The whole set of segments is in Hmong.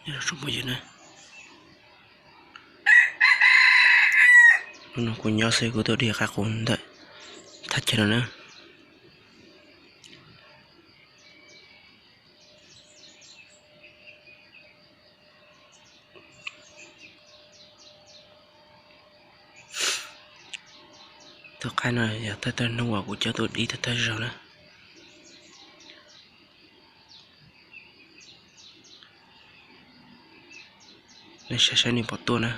Tsoom phooj ywg na, hnub no kuv nyob xwb kuv tuaj dim qab qus ntawm thaj chaw no na. Tom qab no yog thawj thawj hnub uas kuv coj tuaj dim thawj thawj zaug na. Nej saib saib nws puas tuaj na.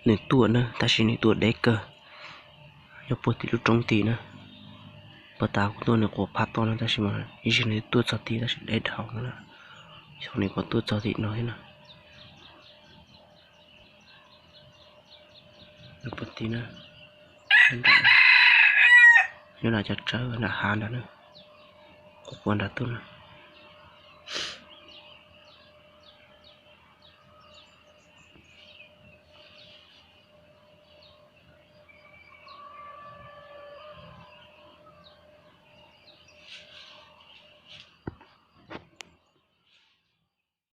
Nws tuaj na, tab sis nws tuaj deb kawg, nyob puag tim lub roob tid na. Puag ta kuv tuaj nws quas phab toj no tab sis mas ib zaug nws tuaj txog tid tab sis deb dhau no na. Xyov nws puas tuaj txog tim no thiab na. Nws puag tid na, nyob nram cov tsawb nram hav nrad na, quas quas nrad tuaj na.